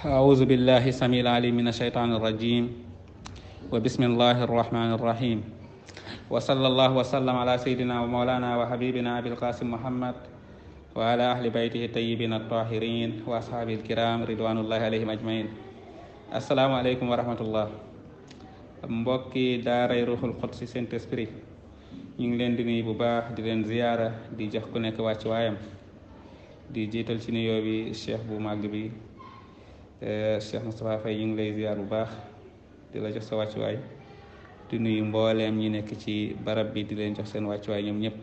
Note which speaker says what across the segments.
Speaker 1: أعوذ بالله السميع العليم من الشيطان الرجيم وبسم الله الرحمن الرحيم وصلى الله وسلم على سيدنا ومولانا وحبيبنا أبي القاسم محمد وعلى أهل بيته الطيبين الطاهرين وأصحابه الكرام رضوان الله عليهم أجمعين. السلام عليكم ورحمة الله. mbokki daaray Ruuxul Quds Saint-Esprit ñu ngi leen di nuyu bu baax di leen ziyaara di jox ku nekk wàcc waayam di jiital ci nuyoo bi cheikh bu màgg bi Cheikh Moustapha Faye ñu ngi lay ziyaar bu baax di la jox sa wàccuwaay di nuyu mbooleem ñi nekk ci barab bi di leen jox seen wàccuwaay ñoom ñëpp.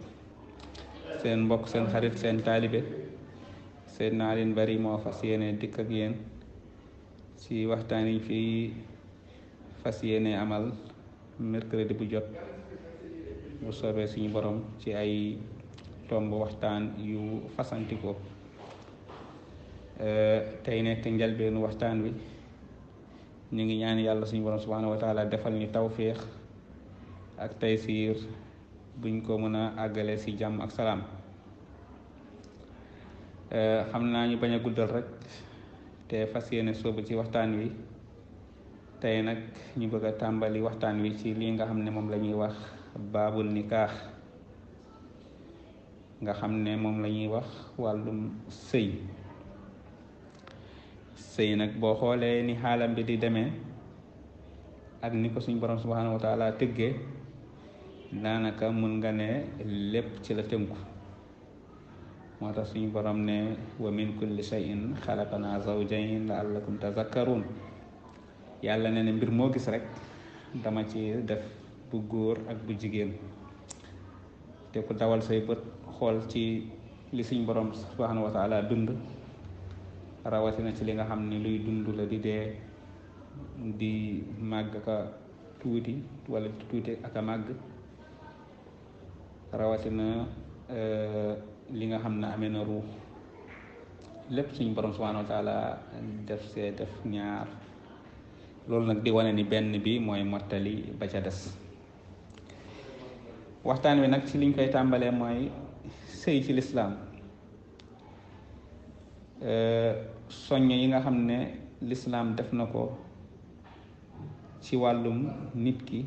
Speaker 1: seen mbokk seen xarit seen taalibe seen Alioune Bary moo fas yéene dikk ak yéen ci waxtaan yi fi fas yéene amal mercredi bu jot bu soobee suñu borom ci ay tomb waxtaan yu fasantikoo. tey nekk njalbeenu waxtaan wi ñu ngi ñaan yàlla suñu borom subhanahu wa taala defal ñu tawféex ak taysiir buñ ko mën a àggale ci jàmm ak salaam. xam naa ñu bañ a guddal rek te fas yéene soobu ci waxtaan wi. tey nag ñu bëgg a tàmbali waxtaan wi ci lii nga xam ne moom la ñuy wax baabul nikaax, nga xam ne moom la ñuy wax wàllum sëy. sëy nag boo xoolee ni xaalam bi di demee ak ni ko suñu borom subhanahu wa taala tëggee daanaka mun nga ne lépp ci la tënku. moo tax suñu borom ne wa min kulli shay'in xalaqna zawjayn la'allakum tazakkarun. yàlla ne mbir moo gis rek dama ci def bu góor ak bu jigéen, te ku dawal say bët xool ci li suñ borom subhanahu wa taala dund, rawatina ci li nga xam ne luy dund la di dee di màgg ka tuuti wala tuuti ak a màgg, rawatina li nga xam ne amee na ruux, lépp suñ borom subhanahu wa taala def ñaar. loolu nag di wane ni benn bi mooy mottali ba ca des. waxtaan wi nag ci liñ koy tàmbalee mooy sëy ci lislaam. soññ yi nga xam ne lislaam def na ko ci wàllum nit ki,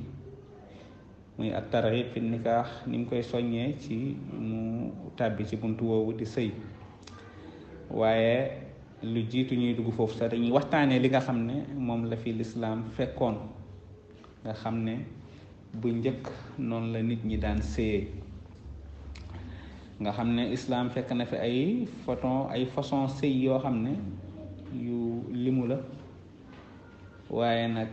Speaker 1: muy at targhib fi nikaax, ni mu koy soññee ci mu tàbbi ci buntu woowu di sëy. waaye lu jiitu ñuy dugg foofu sax dañuy waxtaanee li nga xam ne moom la fi lislaam fekkoon, nga xam ne bu njëkk noonu la nit ñi daan séyee. nga xam ne islaam fekk na fi ay façon sëy yoo xam ne yu limu la, waaye nag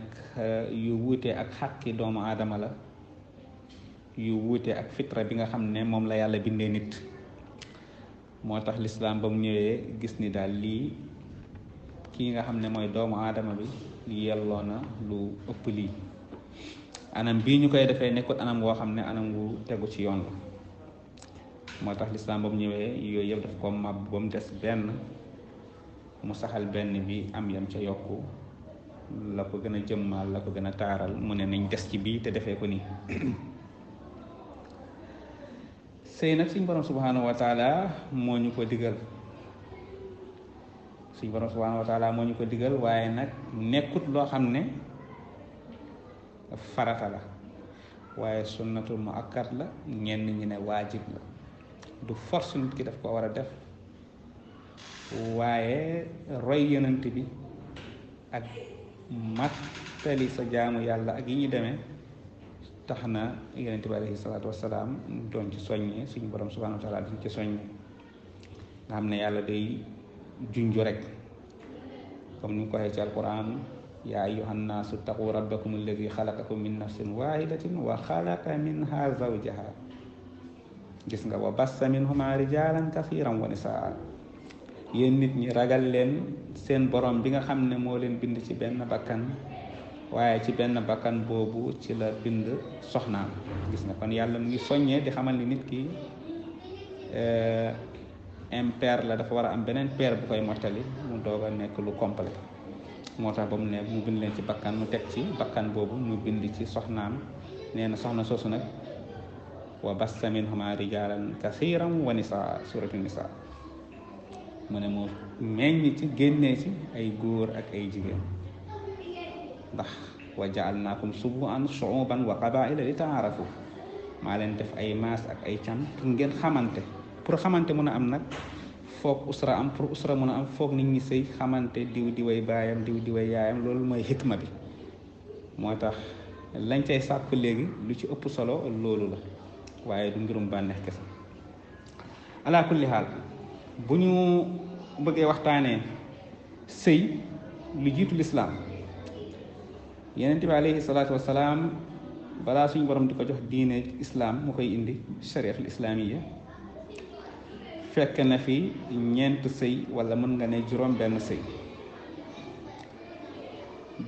Speaker 1: yu wuute ak xàqi doomu aadama la, yu wuute ak fitra bi nga xam ne moom la yàlla bindee nit. moo tax lislaam ba mu ñëwee gis ni daal lii kii nga xam ne mooy doomu aadama bi yelloo na lu ëpp lii. anam bii ñu koy defee nekkut anam woo xam ne anam wu tegu ci yoon la. moo tax lislaam ba mu ñëwee yooyu yëpp daf ko màbb ba mu des benn, mu saxal benn bi am yam ca yokku, la ko gën a jëmmal, la ko gën a taaral, mu ne nañ des ci bii te defee ko nii. sëy nag suñ borom subhanahu wa taala moo ñu ko digal. suñ borom subhanahu wa taala moo ñu ko digal, waaye nag nekkut loo xam ne farata la, waaye sunnatul muakkad la, ñenn ñi ne waajib la. du force nit ki daf ko war a def, waaye roy yonent bi ak mattali sa jaamu yàlla ak yi ñu demee tax na yonent bi alayhi salaatu wassalaam doon ci soññee, suñu borom subhanahu wa taala doon ci soññee. nga xam ne yàlla day junju rek, comme ni mu ko waxee ci alquran: yaa ayyuhan naasu taqu rabbakum alladi xalaqakum min nafsin wahidatin wa xalaqa minha zawjaha. gis nga wa bassa minhuma rijalan kasiran wa nisaa. yéen nit ñi ragal leen seen borom bi nga xam ne moo leen bind ci benn bakkan, waaye ci benn bakkan boobu ci la bind soxnaam. gis nga kon yàlla mu ngi soññee di xamal ni nit ki impair la, dafa war a am beneen paire bu koy mottali mu doog a nekk lu complet. moo tax ba mu ne mu bind leen ci bakkan, mu teg ci bakkan boobu mu bind ci soxnaam. nee na soxna soosu nag wa bassa minhuma rijalan kasiran wa nisaa, suratu nisaa. mu ne mu meññ ci génnee ci ay góor ak ay jigéen ndax wa ja'alnaakum shu'uban wa qabaa'ila li ta'aarafu maa leen def ay maas ak ay can pour ngeen xamante pour xamante mën a am nag foog usra am pour usra mën a am foog nit ñi sëy xamante diw di way baayam diw di way yaayam loolu mooy xikma bi moo tax lañ cay sàkk léegi lu ci ëpp solo loolu la waaye du mbirum bànneex kese ala kulli xaal bu ñu bëggee waxtaanee sëy lu jiitu lislaam yeneen bi alayhi salaatu wasalaam balaa suñu borom di ko jox diine islaam mu koy indi shariatul islaamiya fekk na fi ñeent sëy wala mën nga ne juróom-benn sëy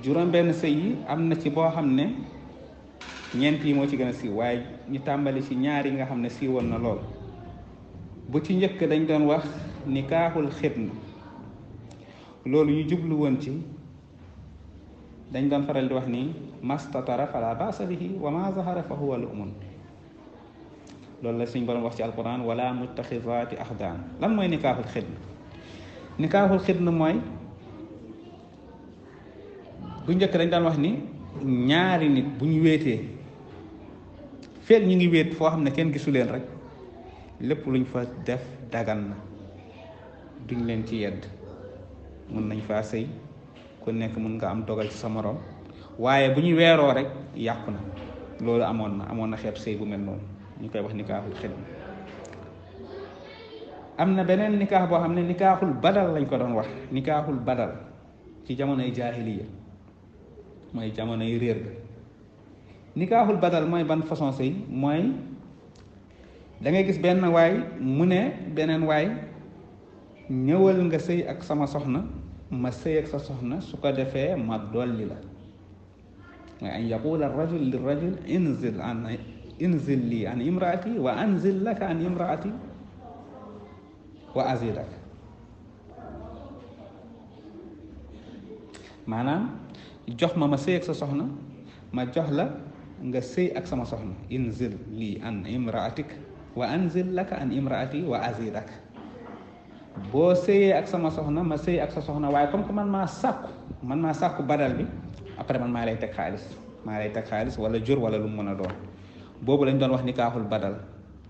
Speaker 1: juróom-benn sëy yi am na ci boo xam ne ñeent yi moo ci gën a siiw waaye ñu tàmbali ci ñaar yi nga xam ne siiwoon na lool bu ci njëkk dañ doon wax nikaaxul xidma loolu ñu jublu woon ci dañ doon faral di wax ni mastatara fala basa bihi wa ma zahara fa huwa lu'mun loolu la suñ borom wax ci alquran wala muttaxizaati axdaan lan mooy nikaaxul xidma nikaaxul xidma mooy bu njëkk dañ daan wax ni ñaari nit bu ñu wéetee feeg ñu ngi wéet foo xam ne kenn gisu leen rek lépp luñ fa def dagan na duñ leen ci yedd mun nañ faa sëy ku nekk mun nga am dogal ci sa morom waaye bu ñu weeroo rek yàqu na loolu amoon na xeetu sëy bu mel noonu ñu koy wax nikaaxul xidma am na beneen nikaax boo xam ne nikaaxul badal lañ ko doon wax nikaaxul badal ci jamonoy jaahiliya mooy jamonoy réer ga nikaaxul badal mooy ban façon sëy mooy da ngay gis benn waay mu ne beneen waay ñëwal nga sëy ak sama soxna ma sëy ak sa soxna su ko defee ma dolli la mooy an yaqula rajul li rajul inzil lii an imraati wa anzil laka an imraati wa azidak maanaam jox ma sëy ak sa soxna ma jox la nga sëy ak sama soxna inzil lii an imraatik wa anzil laka an imraati wa azidak boo sëyee ak sama soxna ma sëy ak sa soxna waaye comme que man maa sàkku badal bi après man maa lay teg xaalis wala jur wala lu mu mën a doon boobu lañ doon wax nikaaxul badal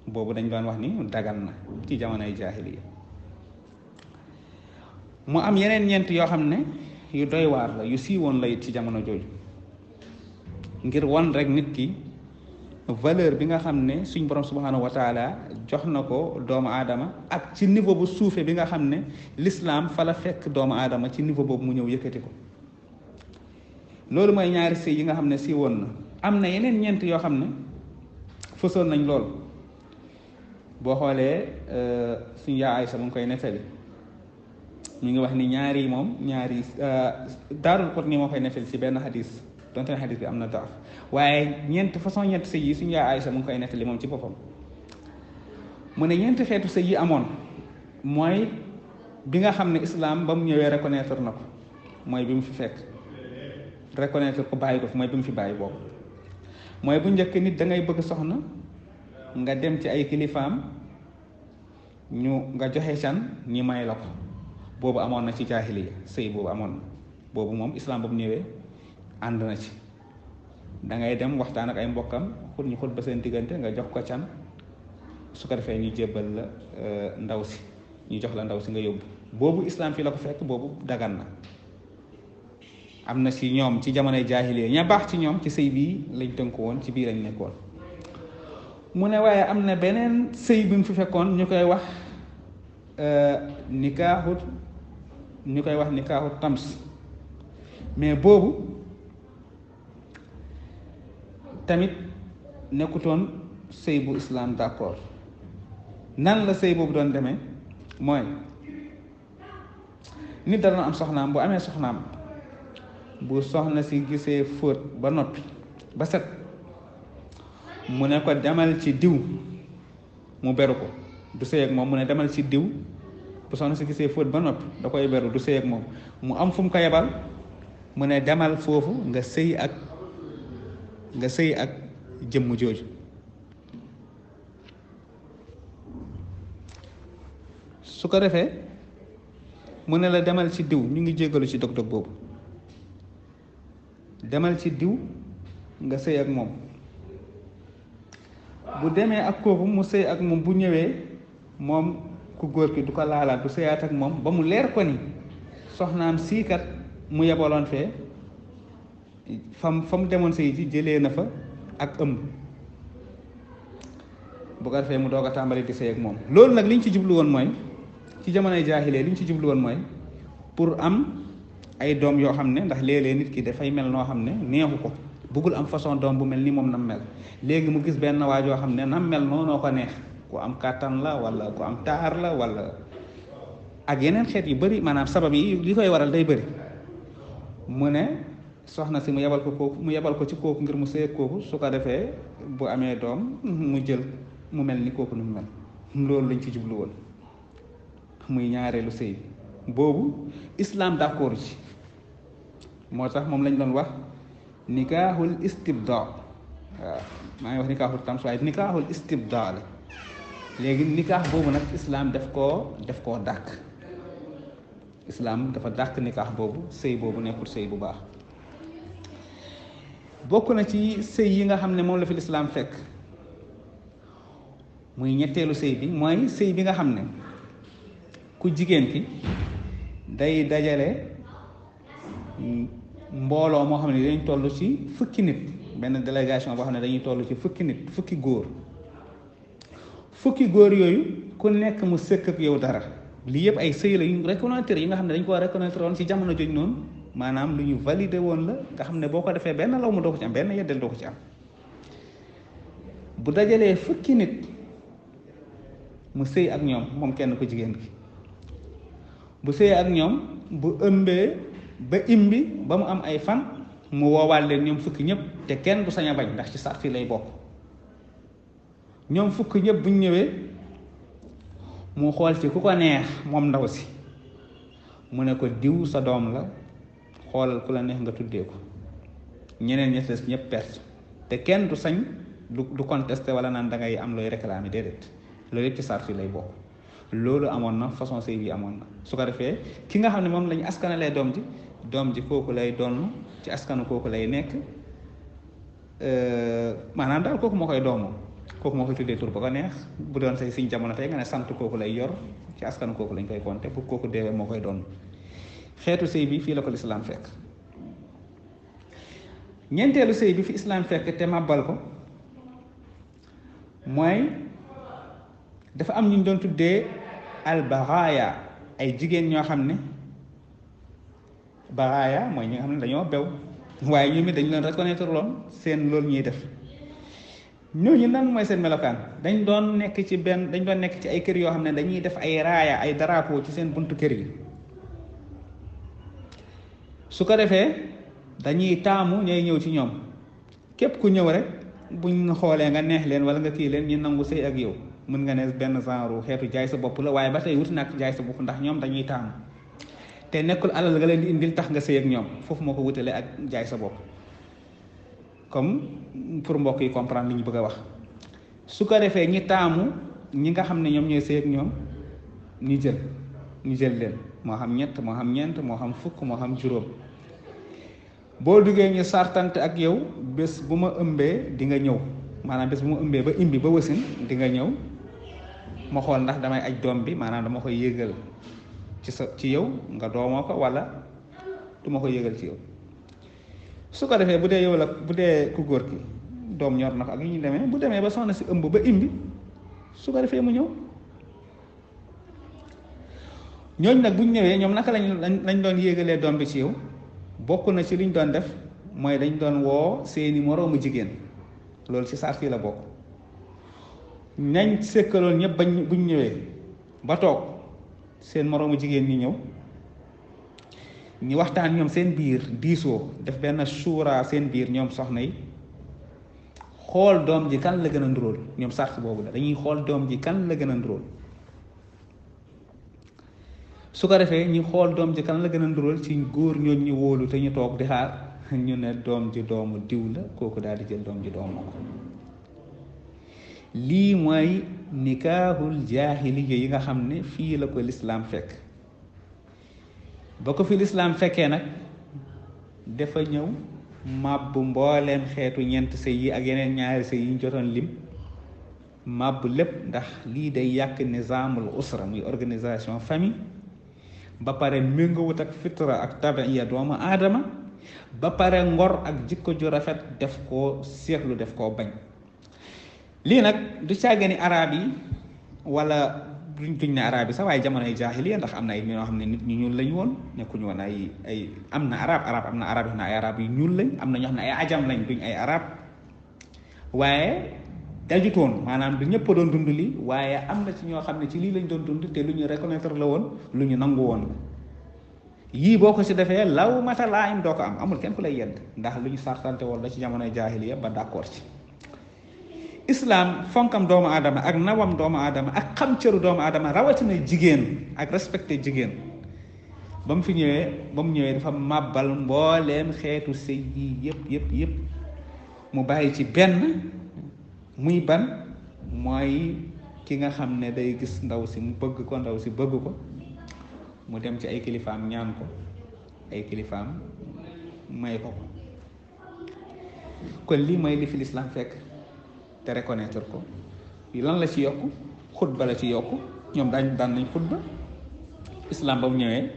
Speaker 1: boobu dañ doon wax ni dagan na ci jamonoy jaahiliya mu am yeneen ñeent yoo xam ne yu doy waar la yu siiwoon la it ci jamono jooju ngir won rek nit ki valeur bi nga xam ne suñ borom subhanahu wa taala jox na ko doomu aadama ak ci niveau bu suufe bi nga xam ne l'islam fa la fekk doomu aadama ci niveau boobu mu ñëw yëkkati ko loolu mooy ñaari sëy yi nga xam ne siiwoon na am na yeneen ñeent yoo xam ne fësoon nañ lool boo xoolee suñu yaa Aysa mu ngi koy nettali ñu ngi wax ni ñaari Daarul Qutni moo koy nettali ci benn xadis donte ne xadis bi am na daaf waaye façon ñeent sëy yi suñu yaa Aysa mu ngi koy nettali moom ci boppam mu ne ñeenti xeetu sëy yi amoon mooy bi nga xam ne islam ba mu ñëwee reconnaître na ko mooy bi mu fi fekk reconnaître ko bàyyi ko fi mooy bi mu fi bàyyi boobu mooy bu njëkk nit da ngay bëgg soxna nga dem ci ay kilifaam nga joxe can ñi may la ko boobu amoon na ci jaahiliya sëy boobu amoon na boobu moom islam ba mu ñëwee ànd na ci da ngay dem waxtaan ak ay mbokkam ñu xut ba seen diggante nga jox ko can su ko defee ñu jébbal la ndaw si ñu jox la ndaw si nga yóbbu boobu islam fii la ko fekk boobu dagan na am na ci ñoom ci jamonoy jaahiliya ña baax ci ñoom ci sëy bii lañ tënku woon ci biir lañ nekkoon mu ne waaye am na beneen sëy bi mu fi fekkoon ñu koy wax nikaaxut tams mais boobu tamit nekkutoon sëy bu islam d'accord nan la sëy boobu doon demee mooy nit da doon am soxnaam bu amee soxnaam bu soxna si gisee fóot ba noppi ba set mu ne ko demal ci diw mu beru ko du sëy ak moom mu ne demal ci diw bu soxna si gisee fóot ba noppi da koy beru du sëy ak moom mu am fu mu ko yebal mu ne demal foofu nga sëy ak jëmm jooju su ko defee mu ne la demal ci diw, ñu ngi jéggalu ci dog-dog boobu, demal ci diw nga sëy ak moom. bu demee ak kooku mu sëy ak moom, bu ñëwee moom ku góor ki du ko laalaat, du sëyaat ak moom ba mu leer ko ni soxnaam siikat mu yebaloon fee fa mu demoon sëy ji jëlee na fa ak ëmb. bu ko defee mu doog a tàmbali di sëy ak moom. loolu nag liñ ci jublu woon mooy, ci jamonoy jaahilee liñ ci jublu woon mooy pour am ay doom yoo xam ne, ndax léeg-léeg nit ki dafay mel noo xam ne neexu ko, bëggul am façon doom bu mel ni moom nam mel. léegi mu gis benn waa joo xam ne nam mel noonoo ko neex, ku am kàttan la wala ku am taar la wala ak yeneen xeet yu bëri, maanaam sabab yi li koy waral day bëri. mu ne soxna si mu yebal ko ci kooku ngir mu sëy ak kooku, su ko defee bu amee doom mu jël mu mel ni kooku nu mu mel. loolu lañ ci jublu woon, muy ñaareelu sëy boobu islam d'accord ci. moo tax moom lañ doon wax nikaaxul istibda. waaw maa ngi wax nikaaxul tams, waaye nikaaxul istibda la. léegi nikaax boobu nag islam daf koo dàq. islam dafa dàq nikaax boobu, sëy boobu nekkul sëy bu baax. bokk na ci sëy yi nga xam ne moom la fi lislaam fekk, muy ñetteelu sëy bi, mooy sëy bi nga xam ne ku jigéen ki day dajale mbooloo moo xam ne dañuy toll ci fukki nit, benn délégation boo xam ne dañuy toll ci fukki nit, fukki góor yooyu ku nekk mu sëkk ak yow dara. lii yëpp ay sëy la yu reconnaître yi nga xam ne dañ ko reconnaître woon ci jamono jooju noonu, maanaam lu ñu validé woon la, nga xam ne boo ko defee benn law mu doo ko ci am, benn yeddel doo ko ci am. bu dajalee fukki nit mu sëy ak ñoom, moom kenn ku jigéen ki bu sëy ak ñoom, bu ëmbee ba imbi ba mu am ay fan, mu woowaal leen ñoom fukki ñëpp, te kenn du sañ a bañ ndax ci sart yi lay bokk. ñoom fukki ñëpp buñ ñëwee mu xool ci ku ko neex moom ndaw si, mu ne ko diw sa doom la, xoolal ku la neex nga tuddee ko. ñeneen ñi des ñëpp perte, te kenn du sañ du contesté wala naan da ngay am looy réclamer, déedéet. loolu yëpp ci sart yi lay bokk. loolu amoon na, façon sëy bi amoon na. su ko defee ki nga xam ne moom lañu askanalee doom ji kooku lay donn ci askanu kooku lay nekk, maanaam daal kooku moo koy doomoo, kooku moo koy tuddee tur ba ko neex. bu doon say siñ jamono tey nga ne sant kooku lay yor, ci askanu kooku lañ koy compter. bu kooku deewee moo koy doon. xeetu sëy bi fii la ko lislaam fekk. ñeenteelu sëy bi fi islaam fekk te màbbal ko mooy dafa am ñu doon tuddee albaxaaya, ay jigéen ñoo xam ne, baxaaya mooy ñi nga xam ne dañoo bew, waaye ñoom it dañu leen reconnaître loon seen loolu ñuy def. ñooñu nan mooy seen melokaan, dañ doon nekk ci ay kër yoo xam ne dañuy def ay raaya, ay drapeau ci seen buntu kër yi. su ko defee dañuy taamu ñooy ñëw ci ñoom, képp ku ñëw rek buñ xoolee nga neex leen wala nga kii leen, ñu nangu sëy ak yow. mën nga ne benn genre xeetu jaay sa bopp la, waaye ba tey wuti nag jaay sa bopp, ndax ñoom dañuy taamu, te nekkul alal nga leen di indil tax nga sëy ak ñoom. foofu moo ko wutalee ak jaay sa bopp, comme pour mbokk yi comprendre li ñu bëgg a wax. su ko defee ñi taamu ñi nga xam ne ñoom ñooy sëy ak ñoom, ñu jël leen, moo xam ñett, moo xam ñeent, moo xam fukk, moo xam juróom. boo duggee ñu sartante ak yow, bés bu ma ëmbee di nga ñëw, maanaam bés bu ma ëmbee ba imbi ba wasin di nga ñëw, ma xool ndax damay aj doom bi, maanaam dama koy yëgal ci yow nga doomoo ko, wala du ma koy yëgal ci yow. su ko defee bu dee yow la, bu dee ku góor ki doom ñor na ko ak yi ñu demee, bu demee ba soxna si ëmb ba imbi, su ko defee mu ñëw. ñooñ nag buñ ñëwee ñoom naka lañ doon yéegalee doom bi ci yow, bokk na ci liñ doon def mooy dañ doon woo seeni moroomu jigéen. loolu ci sart yi la bokk. nañ sëkkaloon ñëpp buñ ñëwee ba toog, seen moroomu jigéen ñi ñëw, ñu waxtaan ñoom seen biir, diisoo, def benn suuraa seen biir ñoom soxna yi, xool doom ji kan la gën a nduróol. ñoom sart boobu la, dañuy xool doom ji kan la gën a nduróol. su ko defee ñu xool doom ji kan la gën a nduróol ci góor ñooñ ñu wóolu te ñu toog di xaar, ñu ne doom ji doomu diw la, kooku daal di jël doom ji doomu ko. lii mooy nikaaxul jaahiliya yi nga xam ne fii la ko lislaam fekk. ba ko fi lislaam fekkee nag dafa ñëw màbb mbooleem xeetu ñeent sëy yi ak yeneen ñaari sëy yi ñu jotoon lim màbb lépp ndax lii day yàq nizaamul usra muy organisation famille ba pare méngawut ak fitra ak tabiya doomu aadama ba pare ngor ak jikko ju rafet def koo seexlu def koo bañ. lii nag du càggani arab yi wala duñ ne arab yi sax waaye jamonoy jaahiliya ndax am na ay ñoo xam ne nit ñu ñuul lañ woon nekkuñu woon ay am na arab am na arab yoo xam ne ay arab yu ñuul lañ am na ñoo xam ne ay ajam lañ duñ ay arab waaye dajutoon maanaam du ñëpp doon dund lii waaye am na ci ñoo xam ne ci lii lañ doon dund te lu ñu reconnaître la woon lu ñu nangu woon la yii boo ko si defee law mata laa im doo ko am amul kenn ku lay yedd ndax lu ñu sartante woon la ci jamonoy jaahiliya ba d'accord ci islam fonkam doomu aadama ak nawam doomu aadama ak xam cëru doomu aadama rawatina jigéen ak respecté jigéen ba mu ñëwee dafa màbbal mbooleem xeetu sëy yi yëpp mu bàyyi ci benn muy ban mooy ki nga xam ne day gis ndaw si mu bëgg ko ndaw si bëgg ko mu dem ci ay kilifaam ñaan ko ay kilifaam may ko kon lii mooy li fi lislaam fekk te reconnaître ko lan la ci yokk xutba la ci yokk ñoom daan nañ xutba islam ba mu ñëwee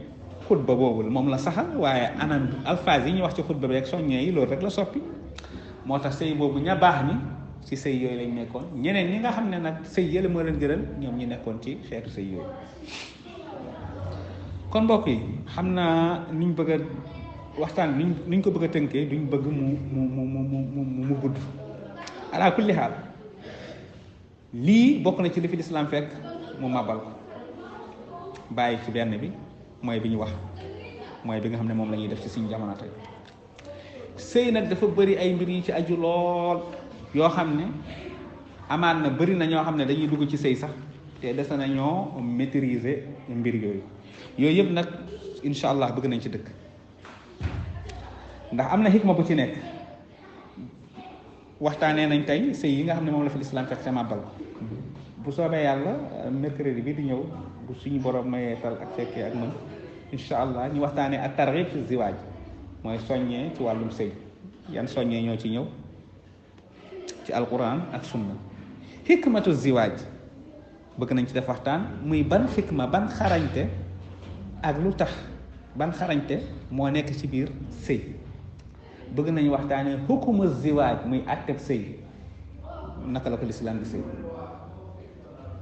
Speaker 1: xutba boobu moom la saxal waaye anam alphase yi ñuy wax ci xutba bi rek soññee yi loolu rek la soppi moo tax sëy boobu ña baax ni ci sëy yooyu lañ nekkoon ñeneen ñi nga xam ne nag sëy yële moo leen gëral ñoom ñi nekkoon ci xeetu sëy yooyu kon mbokk yi xam naa niñ bëgg a waxtaan niñ ko bëgg a tënkee duñ bëgg mu gudd ala kulli xaal lii bokk na ci li fi lislaam fekk mu màbbal ko bàyyi ci benn bi mooy bi ñu wax mooy bi nga xam ne moom la ñuy def ci suñu jamono tey sëy nag dafa bëri ay mbir yi ci aju lool yoo xam ne amaat na bëri na ñoo xam ne dañuy dugg ci sëy sax te des na ñoo maîtriser mbir yooyu yëpp nag incha allah bëgg nañ ci dëkk ndax am na xikma bu ci nekk waxtaanee nañ tey sëy yi nga xam ne moom la fi lislaam fekk te màbbal ko bu soobee yàlla mercredi bi di ñëw bu suñu borom mayee tal ak fekkee ak mën incha allah ñu waxtaanee ak targhib fi ziwaaj mooy soññee ci wàllum sëy yan soññee ñoo ci ñëw ci alquran ak sunna xikmatu ziwaaj bëgg nañ ci def waxtaan muy ban xikma ban xarañte ak lu tax ban xarañte moo nekk ci biir sëy bëgg nañu waxtaanee xukuma ziwaaj muy atteb sëy naka la ko lislaam di sëy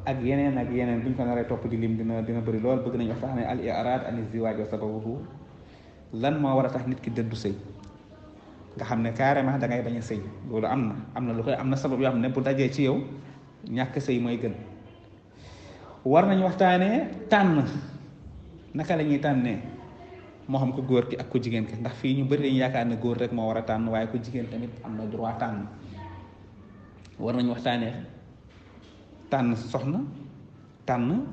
Speaker 1: ak yeneen buñ ko naree topp di lim dina bëri lool bëgg nañu waxtaanee al i'raad an ziwaaj wa sababuhu lan moo war a tax nit ki dëddu sëy nga xam ne carrément da ngay bañ a sëy loolu am na lu koy am na sabab yoo xam ne bu dajee ci yow ñàkk sëy mooy gën war nañu waxtaanee tànn naka la ñuy tànnee moo xam ko góor ki ak ko jigéen ki ndax fii ñu bëri dañu yaakaar ne góor rek moo war a tànn waaye ko jigéen tamit am na droit tànn war nañu waxtaanee tànn soxna tànn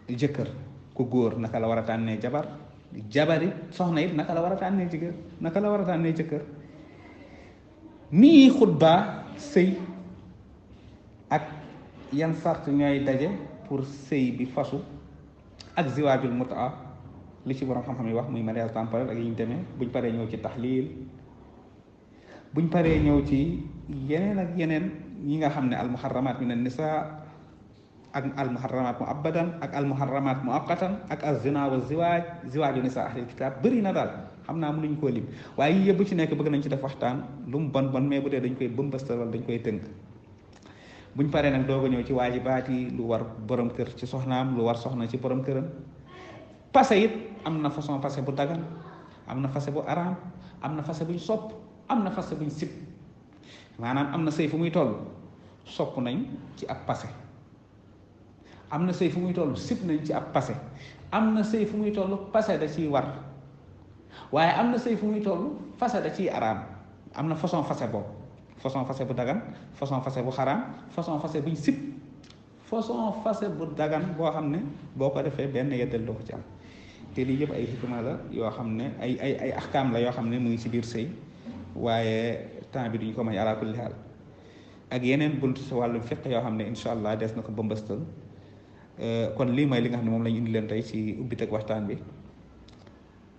Speaker 1: jëkkër ku góor naka la war a tànnee jabar it soxna it naka la war a tànnee jigéen naka la war a tànnee jëkkër nii xutba sëy ak yan sart ñooy daje pour sëy bi fasu ak ziwaajul mutaa li ci borom xam-xam yi wax muy mariage temporel ak yi ñu demee buñ paree ñëw ci taxliil buñ paree ñëw ci yeneen ak yeneen yi nga xam ne almuharramat min an-nisaa ak almuharramat mu abadan ak almuharramat mu aqatan ak az-zina wa ziwaaju nisaa ahlil kitaab bëri na daal xam naa mënuñ koo lim waaye yii yëpp ci nekk bëgg nañ ci def waxtaan lu mu bon mais bu dee dañ koy bëmbastalal dañ koy tënk buñ paree nag doog a ñëw ci waajibaat yi lu war borom kër ci soxnaam lu war soxna ci borom këram passé it am na façon passé bu dagan am na passé bu araam am na passé buñ sopp am na passé buñ sib maanaam am na sëy fu muy toll sopp nañ ci ab passé am na sëy fu muy toll sib nañ ci ab passé am na sëy fu muy toll passé da ciy war waaye am na sëy fu muy toll passé da ciy araam am na façon passé boobu façon passé bu dagan façon passé bu xaraam façon passé buñ sib façon passé bu dagan boo xam ne boo ko defee benn yeddal doo ko ci am te lii yëpp ay xikma la yoo xam ne ay axkaam la yoo xam ne mu ngi ci biir sëy waaye temps bi duñ ko may ala kulli haal ak yeneen bunt si wàllum fiq yoo xam ne incha allah des na ko bëmbastal kon lii mooy li nga xam ne moom lañu indi leen tey ci ubbiteg waxtaan bi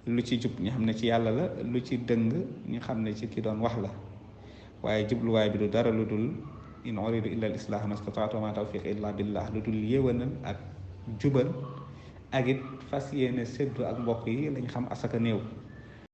Speaker 1: lu ci jub ñu xam ne ci yàlla la lu ci dëng ñu xam ne ci ki doon wax la waaye jubluwaay bi du dara lu dul in uridu illa al islah mastataatu ma tawfiq illa billah lu dul yéwénal ak jubal ak it fas yéene séddu ak mbokk yi lañ xam asaka néew